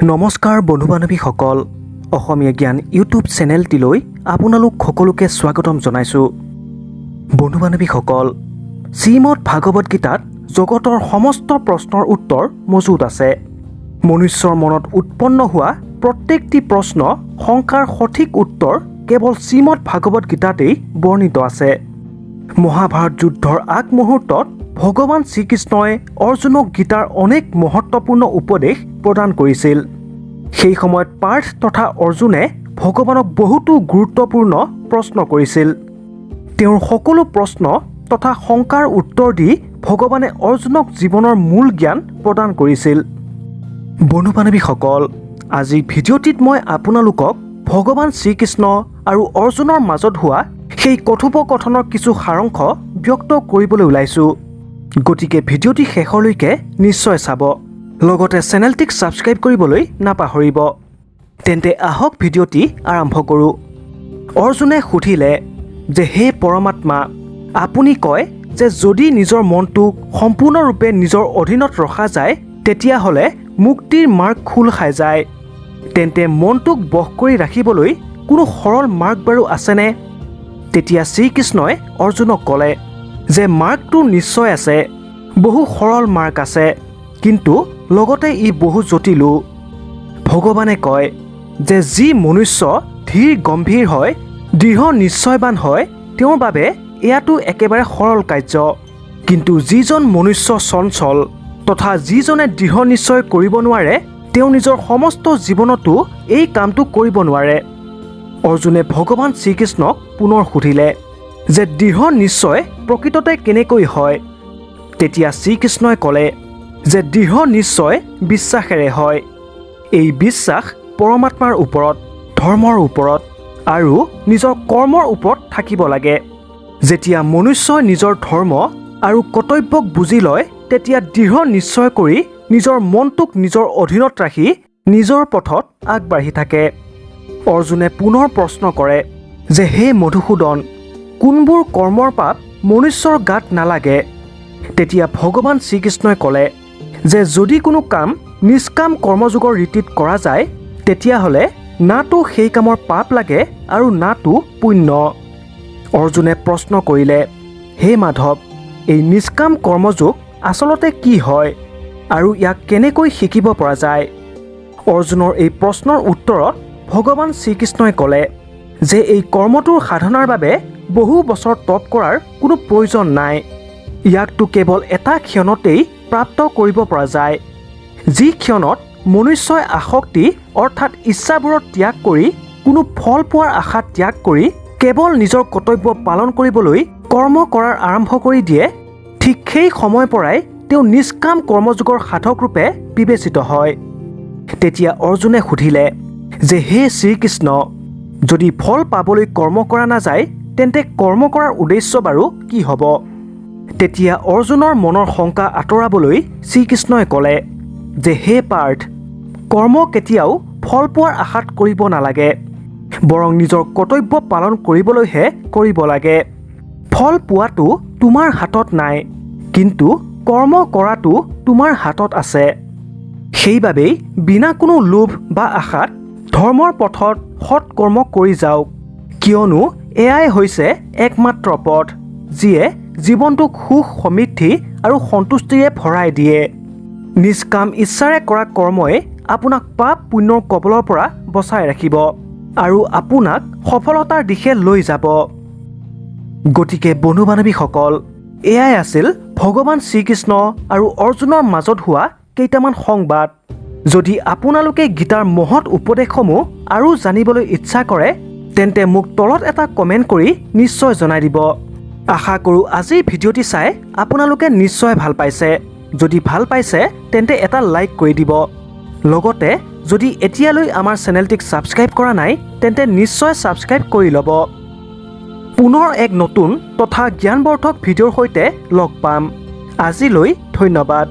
নমস্কাৰ বন্ধু বান্ধৱীসকল, অসমীয়া জ্ঞান ইউটিউব চেনেলটিলৈ আপোনালোক সকলোকে স্বাগতম জনাইছোঁ। বন্ধু বান্ধৱীসকল, শ্ৰীমদ ভাগৱত গীতাত জগতৰ সমস্ত প্ৰশ্নৰ উত্তৰ মজুত আছে। মনুষ্যৰ মনত উৎপন্ন হোৱা প্ৰত্যেকটি প্ৰশ্ন, শংকাৰ সঠিক উত্তৰ কেৱল শ্ৰীমদ ভাগৱত গীতাতেই বৰ্ণিত আছে। মহাভাৰত যুদ্ধৰ আগমুহূৰ্তত ভগৱান শ্ৰীকৃষ্ণই অৰ্জুনক গীতাৰ অনেক মহত্বপূৰ্ণ উপদেশ প্ৰদান কৰিছিল। সেই সময়ত পাৰ্থ তথা অৰ্জুনে ভগৱানক বহুতো গুৰুত্বপূৰ্ণ প্ৰশ্ন কৰিছিল। তেওঁৰ সকলো প্ৰশ্ন তথা শংকাৰ উত্তৰ দি ভগৱানে অৰ্জুনক জীৱনৰ মূল জ্ঞান প্ৰদান কৰিছিল। বন্ধু বান্ধৱীসকল, আজি ভিডিঅ'টিত মই আপোনালোকক ভগৱান শ্ৰীকৃষ্ণ আৰু অৰ্জুনৰ মাজত হোৱা সেই কথোপকথনৰ কিছু সাৰাংশ ব্যক্ত কৰিবলৈ ওলাইছোঁ। গতিকে ভিডিঅ'টি শেষলৈকে নিশ্চয় চাব, লগতে চেনেলটিক ছাবস্ক্ৰাইব কৰিবলৈ নাপাহৰিব। তেন্তে আহক, ভিডিঅ'টি আৰম্ভ কৰোঁ। অৰ্জুনে সুধিলে যে হে পৰমাত্মা, আপুনি কয় যে যদি নিজৰ মনটোক সম্পূৰ্ণৰূপে নিজৰ অধীনত ৰখা যায়, তেতিয়াহ'লে মুক্তিৰ মাৰ্গ খোল খাই যায়। তেন্তে মনটোক বশ কৰি ৰাখিবলৈ কোনো সৰল মাৰ্গ বাৰু আছেনে? তেতিয়া শ্ৰীকৃষ্ণই অৰ্জুনক ক'লে যে মাৰ্গটো নিশ্চয় আছে, বহু সৰল মাৰ্গ আছে, কিন্তু লগতে ই বহু জটিলো। ভগৱানে কয় যে যি মনুষ্য ধীৰ গম্ভীৰ হয়, দৃঢ় নিশ্চয়বান হয়, তেওঁৰ বাবে এয়াতো একেবাৰে সৰল কাৰ্য। কিন্তু যিজন মনুষ্য চঞ্চল তথা যিজনে দৃঢ় নিশ্চয় কৰিব নোৱাৰে, তেওঁ নিজৰ সমস্ত জীৱনতো এই কামটো কৰিব নোৱাৰে। অৰ্জুনে ভগৱান শ্ৰীকৃষ্ণক পুনৰ সুধিলে যে দৃঢ় নিশ্চয় প্ৰকৃততে কেনেকৈ হয়? তেতিয়া শ্ৰীকৃষ্ণই ক'লে যে দৃঢ় নিশ্চয় বিশ্বাসেৰে হয়। এই বিশ্বাস পৰমাত্মাৰ ওপৰত, ধৰ্মৰ ওপৰত আৰু নিজৰ কৰ্মৰ ওপৰত থাকিব লাগে। যেতিয়া মনুষ্যই নিজৰ ধৰ্ম আৰু কৰ্তব্যক বুজি লয়, তেতিয়া দৃঢ় নিশ্চয় কৰি নিজৰ মনটোক নিজৰ অধীনত ৰাখি নিজৰ পথত আগবাঢ়ি থাকে। অৰ্জুনে পুনৰ প্ৰশ্ন কৰে যে হে মধুসূদন, কোনবোৰ কৰ্মৰ পাপ মনুষ্যৰ গাত নালাগে? তেতিয়া ভগৱান শ্ৰীকৃষ্ণই ক'লে যে যদি কোনো কাম নিষ্কাম কৰ্মযোগৰ ৰীতিত কৰা যায়, তেতিয়াহ'লে নাতো সেই কামৰ পাপ লাগে আৰু নাতো পুণ্য। অৰ্জুনে প্ৰশ্ন কৰিলে, হে মাধৱ, এই নিষ্কাম কৰ্মযোগ আচলতে কি হয় আৰু ইয়াক কেনেকৈ শিকিব পৰা যায়? অৰ্জুনৰ এই প্ৰশ্নৰ উত্তৰত ভগৱান শ্ৰীকৃষ্ণই ক'লে যে এই কৰ্মটোৰ সাধনাৰ বাবে বহু বছৰ তপ কৰাৰ কোনো প্ৰয়োজন নাই। ইয়াকতো কেৱল এটা ক্ষণতেই প্ৰাপ্ত কৰিব পৰা যায়, যি ক্ষণত মনুষ্যই আসক্তি অৰ্থাৎ ইচ্ছাবোৰত ত্যাগ কৰি, কোনো ফল পোৱাৰ আশা ত্যাগ কৰি কেৱল নিজৰ কৰ্তব্য পালন কৰিবলৈ কৰ্ম কৰাৰ আৰম্ভ কৰি দিয়ে, ঠিক সেই সময়ৰ পৰাই তেওঁ নিষ্কাম কৰ্মযোগৰ সাধক ৰূপে বিবেচিত হয়। তেতিয়া অৰ্জুনে সুধিলে যে হে শ্ৰীকৃষ্ণ, যদি ফল পাবলৈ কৰ্ম কৰা নাযায়, তেন্তে কৰ্ম কৰাৰ উদ্দেশ্য বাৰু কি হ'ব? তেতিয়া অৰ্জুনৰ মনৰ শংকা আঁতৰাবলৈ শ্ৰীকৃষ্ণই ক'লে যে হে পাৰ্থ, কৰ্ম কেতিয়াও ফল পোৱাৰ আশাত কৰিব নালাগে, বৰং নিজৰ কৰ্তব্য পালন কৰিবলৈহে কৰিব লাগে। ফল পোৱাটো তোমাৰ হাতত নাই, কিন্তু কৰ্ম কৰাটো তোমাৰ হাতত আছে। সেইবাবেই বিনা কোনো লোভ বা আশাত ধৰ্মৰ পথত সৎ কৰ্ম কৰি যাওক, কিয়নো এয়াই হৈছে একমাত্ৰ পথ যিয়ে জীৱনটোক সুখ, সমৃদ্ধি আৰু সন্তুষ্টিৰে ভৰাই দিয়ে। নিষ্কাম ইচ্ছাৰে কৰা কৰ্মই আপোনাক পাপ পুণ্যৰ কবলৰ পৰা বচাই ৰাখিব আৰু আপোনাক সফলতাৰ দিশে লৈ যাব। গতিকে বন্ধু বান্ধৱীসকল, এয়াই আছিল ভগৱান শ্ৰীকৃষ্ণ আৰু অৰ্জুনৰ মাজত হোৱা কেইটামান সংবাদ। যদি আপোনালোকে গীতাৰ মহৎ উপদেশসমূহ আৰু জানিবলৈ ইচ্ছা কৰে, তেন্তে মোক তলত এটা কমেণ্ট কৰি নিশ্চয় জনাই দিব। আশা কৰোঁ আজিৰ ভিডিঅ'টি চাই আপোনালোকে নিশ্চয় ভাল পাইছে। যদি ভাল পাইছে, তেন্তে এটা লাইক কৰি দিব। লগতে যদি এতিয়ালৈ আমাৰ চেনেলটিক ছাবস্ক্ৰাইব কৰা নাই, তেন্তে নিশ্চয় ছাবস্ক্ৰাইব কৰি ল'ব। পুনৰ এক নতুন তথা জ্ঞানবৰ্ধক ভিডিঅ'ৰ সৈতে লগ পাম। আজিলৈ ধন্যবাদ।